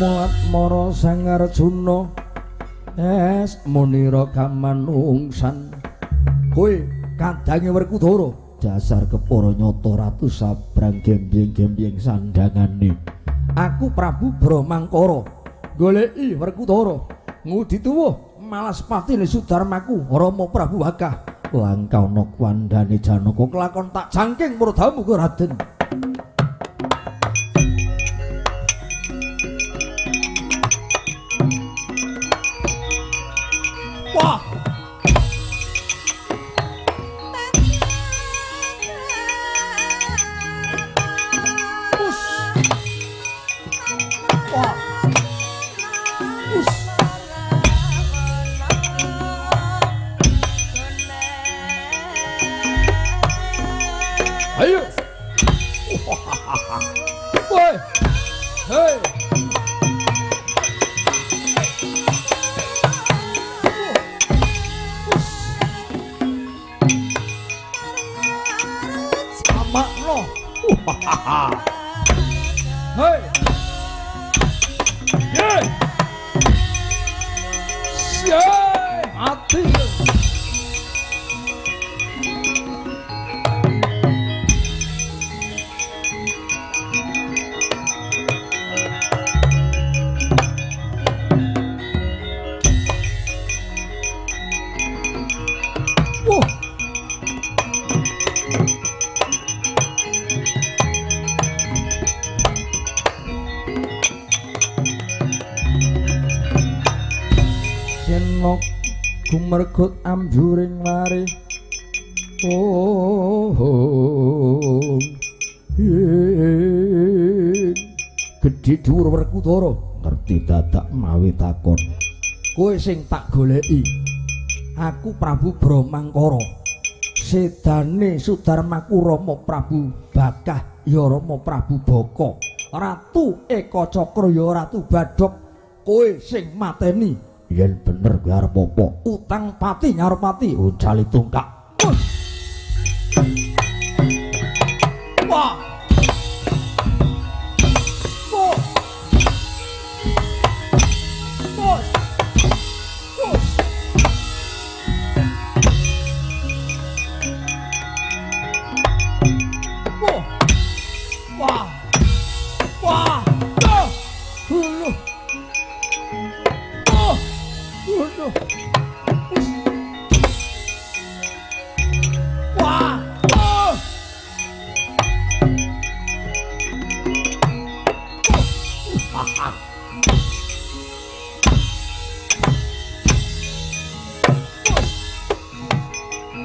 Mulat mara Sang Arjuna es munira kamanungsan. Kowe kadange Werkudara dasar kepara nyata ratu sabrang gembyeng-gembyeng sandangane. Aku Prabu Brahmangkara goleki Werkudara ngudi tuwuh malas patine Sudarmaku Rama Prabu Wakah. Langka ana kuwandane Janaka kelakon tak jangking murdamu ke Raden. Wah. Us. Wah. Us. Ayo. Woi. Hei. Amakno. Hei. Ye. Siai, mati. Gumergut amjuring wari. Oh, gedhe dhuwur Werkudara ngerti dadak mawi takon. Kowe sing tak goleki. Aku Prabu Brahmangkara. Sedane Sudarmaku Rama Prabu Bakah ya Rama Prabu Baka. Ratu Eka Cakra ya Ratu Badhok. Kowe sing mateni. Yen bener kowe arep apa? Utang pati nyaur pati, uncali tungkak. Wah. Wah. Wah. Wah. Wah. Wah. Wah. Wah. Wah. Oh.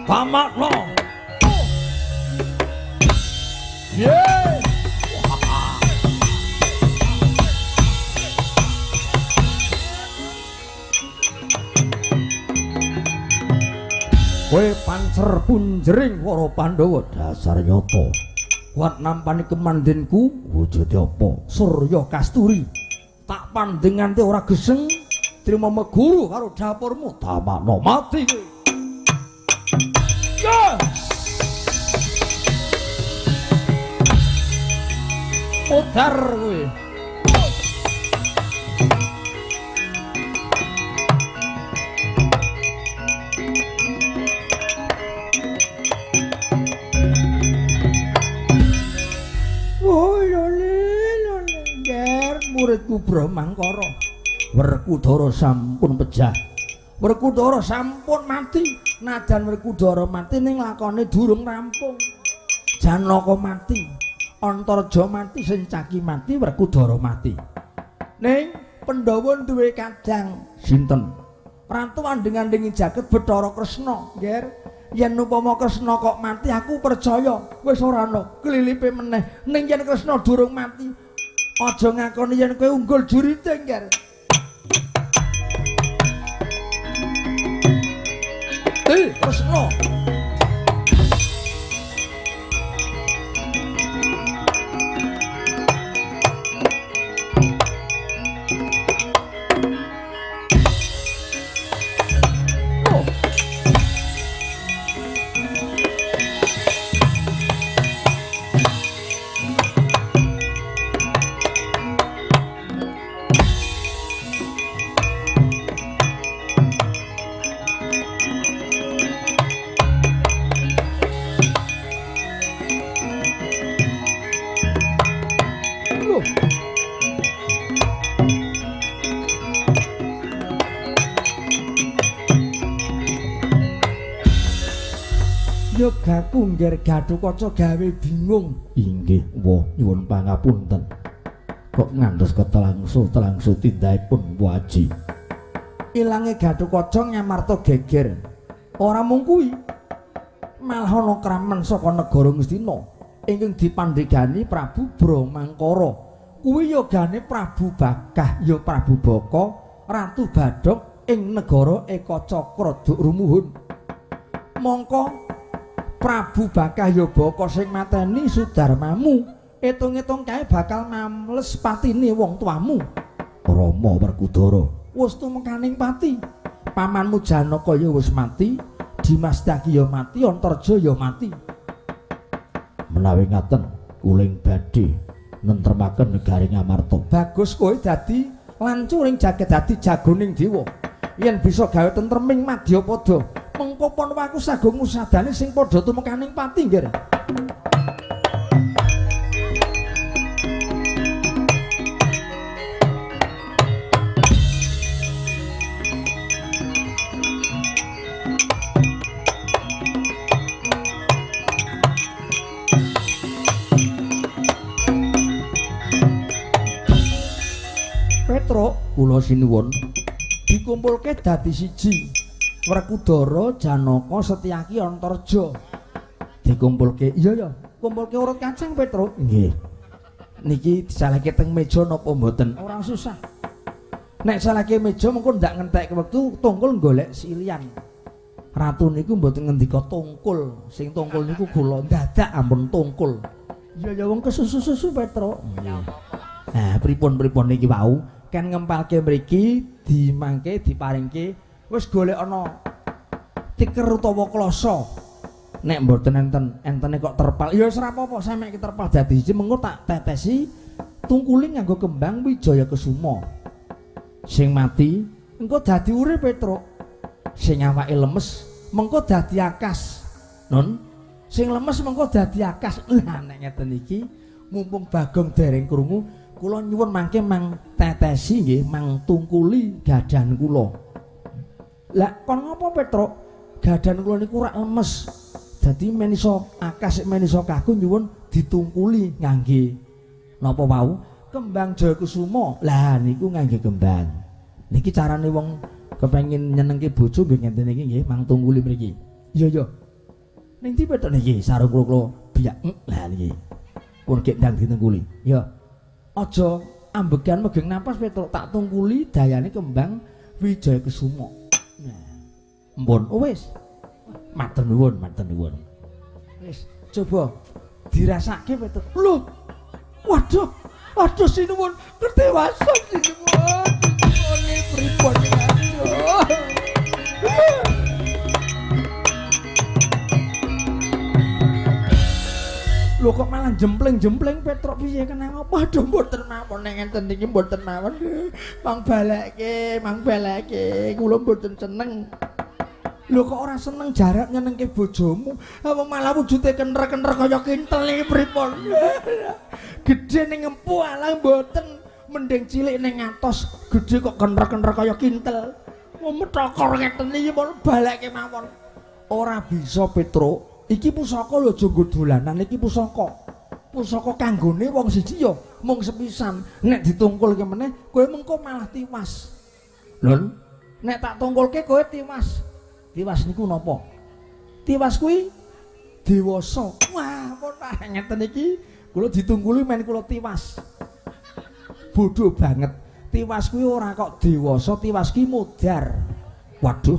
Tamakno. Yeah. Kowe pancer punjering para Pandhawa dasar nyata. Kuat nampani kemandhenku wujude apa? Surya Kasturi. Tak pandeng nganti ora geseng, trima meguru karo dapurmu tamakno mati kowe. Ya. Modar kowe. Muridku Brahmangkara Werkudara sampun pejah. Werkudara sampun mati. Najan Werkudara mati ning lakone durung rampung. Janaka mati, Antarja mati, Sencaki mati, Werkudara mati. Ning Pandhawa duwe kadang sinten? Ratu andeng-andeng jagat Bathara Kresna, Ngger. Yen upama Kresna kok mati aku percaya wis ora ana klilipe meneh. Ning yen Kresna durung mati, aja ngakoni yen kowe unggul jurite, Ngger. Kresna. Monggo. Yogaku ngger Gatotkaca gawe bingung. Inggih, wah nyuwun pangapunten. Kok ngantos ketelangsu-telangsu tindakipun Waji. Ilange Gatotkaca Ngamarta geger. Ora mung kuwi, malah ana kraman saka negara Ngastina ingkang dipandhegani Prabu Brahmangkara. Kuwi yogane Prabu Bakah ya Prabu Baka, Ratu Badhok ing negara Ekacakra duk rumuhun. Mongko Prabu Bakah ya Baka sing mateni Sudarmamu, etung-etung kae bakal mamles patine wong tuamu. Rama Werkudara wis tumekaning pati. Pamanmu Janaka ya wis mati, Dimas Daki ya mati, Antarja ya mati. Menawi ngaten kuling badhe nentremaken negari Ngamarta. Bagus kowe dadi lancuring jagat dadi jagoning dewa. Yen bisa gawe tentreming madyapada, mengko Panwaku sagung ngusadane sing padha tumekaning pati nggih. Petruk kula sinuwun dikumpulke dadi siji. Werkudara, Janaka, Setyaki, Antarja dikumpulke. Iya ya, kumpulke urut kacang Petruk. Nggih. Niki disalehke teng meja napa mboten? Ora susah. Nek salehke meja mengko ndak ngentekke wektu tungkul golek silian. Ratu niku mboten ngendika tungkul, sing tungkul niku kula dadak ampun tungkul. Iya ya wong kesusu-susu Petruk. Nggih. Nah, pripun-pripun niki wau ken ngempalke mriki dimangke diparingke wis golek ana tiker utawa kloso. Nek mboten enten, entene kok terpal. Ya wis ora apa-apa, samek terpal dadi siji mengko tak tetesi tungkuli nganggo kembang Wijaya Kesuma. Sing mati engko dadi urip Petruk. Sing awake lemes mengko dadi akas. Nun, sing lemes mengko dadi akas. Lah nek ngeten iki mumpung Bagong dereng krungu, kula nyuwun mangke mang tetesi nggih, mang tungkuli gadan kula. Lah kon ngopo Petruk? Gadan kula niku rak lemes. Dadi men iso akas men iso kaku nyuwun ditungkuli ngangge napa wau? Kembang Jayakusuma. Lah niku ngangge kembang. Niki carane wong kepengin nyenengke bojo nggih ngenten iki nggih, mang tungkuli mriki. Iya iya. Ning ndi Petruk niki sarung kula biyak. Lah niki. Pun gek ndang ditungkuli. Ya. Aja ambegan megeng napas Petruk, tak tungkuli dayane kembang Wijayakusuma. Nah, mpun wis. Matur nuwun, matur nuwun. Wis, coba dirasake Petruk. Lho. Waduh. Waduh sinuwun, ketewasan sinuwun. Sinuwun pripun aduh. Lho kok malah jempling-jempling Petruk piye kenang apa? Aduh mboten mawon nek ngenten iki mboten mawon. Mang balekke, mang balekke, kula mboten seneng. Lho kok ora seneng jarak nyenengke bojomu? Apa malah wujude kener-kener kaya kintel iki pripun? Gedhe ning empu alah mboten, mending cilik ning atos, gedhe kok kener-kener kaya kintel. Metokor ngeten iki pun balekke mawon. Ora bisa Petruk. Iki pusaka lho aja nggo dolanan, iki pusaka. Pusaka kanggone wong siji ya mung sepisan. Nek ditungkulke meneh kowe mengko malah tiwas. Lho, nek tak tungkulke kowe tiwas. Tiwas niku napa? Tiwas kuwi dewasa. Wah, pun ngeten iki kula ditungkuli men kula tiwas. Bodoh banget. Tiwas kuwi ora kok dewasa, tiwas ki modar. Waduh.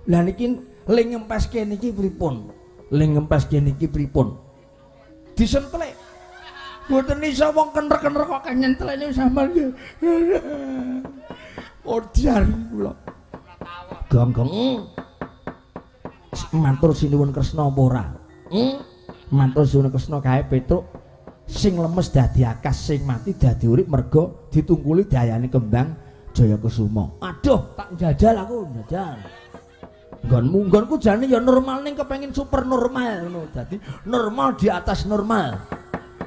Lah niki ling ngempeske niki pripun? Ling ngempeske niki pripun? Disentlek. Mboten iso wong kener-kener kok nyentlek niku sampeyan. Modar kula. Gonggong. Matur sinuwun Kresna apa ora? Matur sinuwun Kresna kae Petruk sing lemes dadi akas, sing mati dadi urip merga ditungkuli dayane kembang Jayakusuma. Aduh, tak njajal aku, njajal. Nggonmu, nggonku jane ya normal ning kepengin super normal ngono. Dadi normal di atas normal.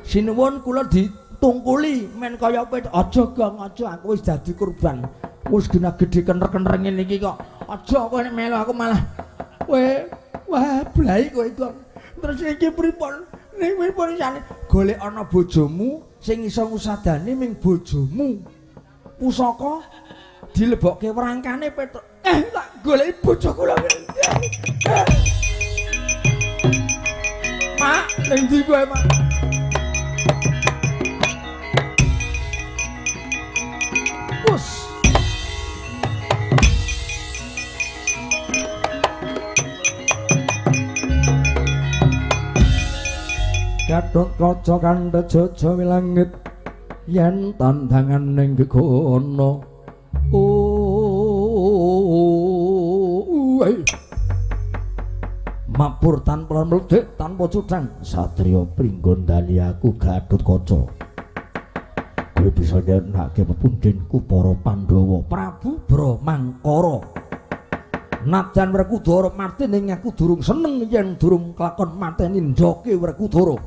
Sinuwun kula di Tungkuli men kaya kowe aja Gong, aja aku wis dadi kurban. Wis genah gedhe kener-kener ngene iki kok. Aja kowe nek melu aku malah kowe wah blai kowe Gong. Terus iki pripun? Ning pripun isane golek ana bojomu sing iso ngusadani ming bojomu. Pusaka dilebokke wrangkane Petruk. Tak goleki bojoku lho. Mak, ning ndi kowe, Mak? Wus. Gatot Kaca kandha jaja wilangit yen tandangan ning gegono. Mapur tanpa mledhek tanpa cudhang satriya pringgondani aku Gatot Kaca. Kowe bisa nyenake pepundhenku para Pandhawa Prabu Brahmangkara. Nadyan Werkudara mati ning aku durung seneng yen durung kelakon mateni ndoke Werkudara.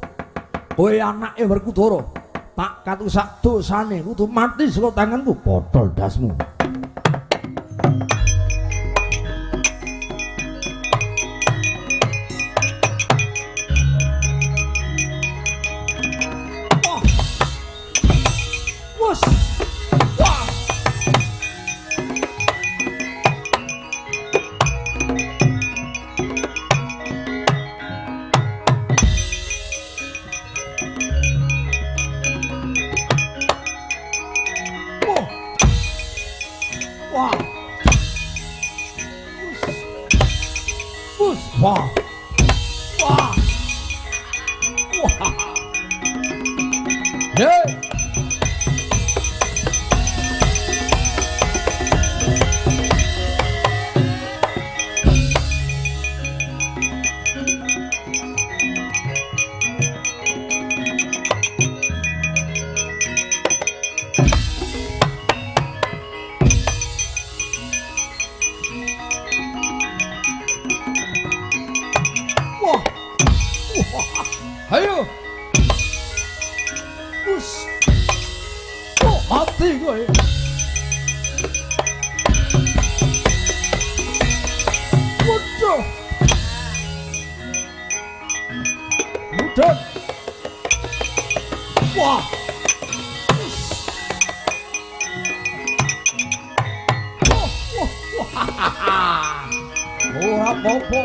Kowe anake Werkudara, tak katusak dosane kudu mati saka tanganku potol dasmu. Wah. Wah. Wah. Hey. Ayo. Us. Oh, mati kowe. Waduh. Mudhun. Wah. Us. Oh, wah, wah. Ora apa-apa.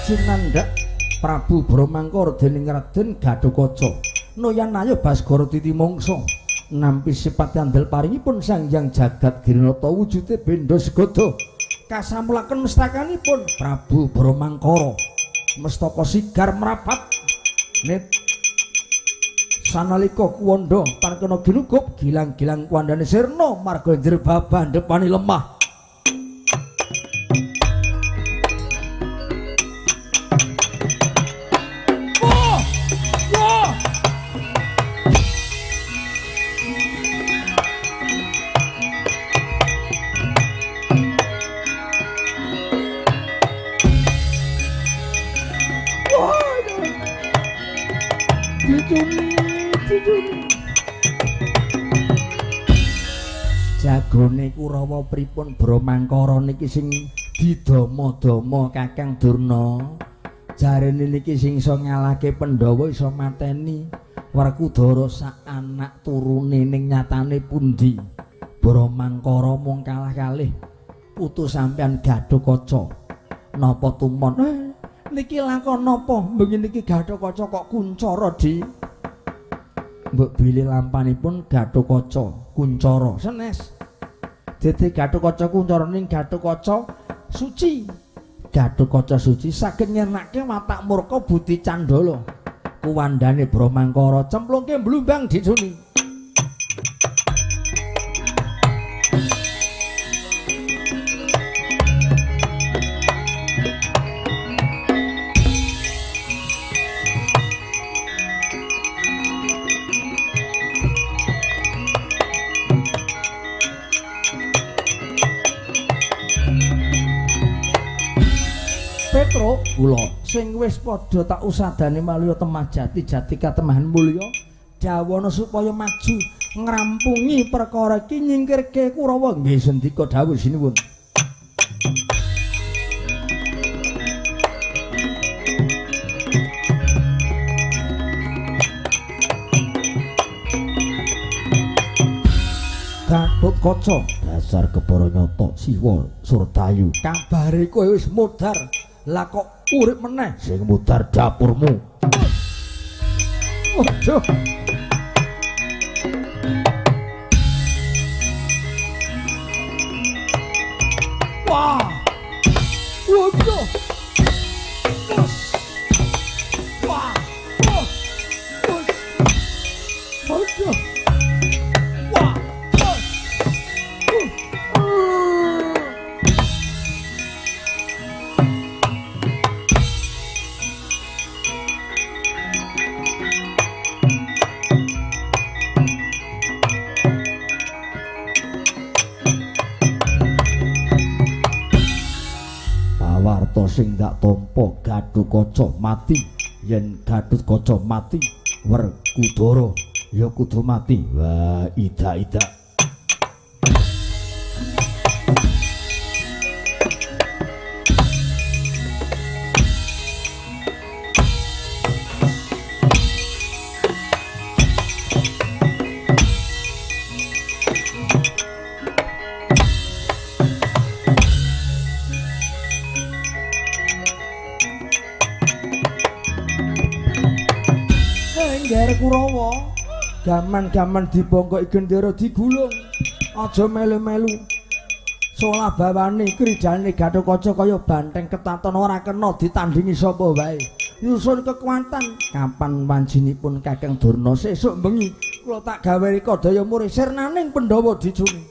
Cinandhak Prabu Brahmangkara dening Raden Gathotkaca noyan ayo Baskara titi mangsa nampi sifat andel paringipun Sang Hyang Jagat Girinata wujude benda segada kasamulaken mestakanipun Prabu Brahmangkara mestaka sigar mrapat nit sanalika kuwanda pankena ginugup gilang-gilang kuwandane sirna marga njrebabah ndepani lemah. Jagone Kurawa pripun Brahmangkara niki sing didama-dama Kakang Durna. Jarene niki sing iso ngalahke Pandhawa iso mateni Werkudara sak anak turune ning nyatane pundi? Brahmangkara mung kalah kalih putu sampean Gathotkaca. Napa tumon? Niki lakon napa? Bengi niki Gathotkaca kok kuncara di mbok bilih lampanipun Gathotkaca kuncara senes. Dadi Gathotkaca kuncara ning Gathotkaca suci. Gathotkaca suci saged nyenake watak murka budi candala. Kuwandane Brahmangkara cemplungke blumbang dicuni. Petruk kula sing wis padha tak usadane maluya temah jati jati katemahan mulya dawana supaya maju ngrampungi perkara iki nyingkirke Kurawa. Nggih sendika dawuh sinuwun. Gatotkaca dasar kepara nyata Siwa Surtayu kabare kowe wis modar lah kok urip meneh sing mudar dapurmu. Waduh. Wah. Waduh. Wah. Waduh. Wah. Pawarta sing dak tampa Gatotkaca mati, yen Gatotkaca mati Werkudara ya kudu mati. Wah, ida-ida. Ngger Kurawa gaman-gaman dibongkoki gendera digulung aja melu-melu solah bawane krijane Gatotkaca kaya banteng ketaton ora kena ditandingi sapa wae nyusun kekuatan kapan wanjinipun Kakang Durna sesuk bengi kula tak gawe rekadaya murih sirnaning Pandhawa dicuni.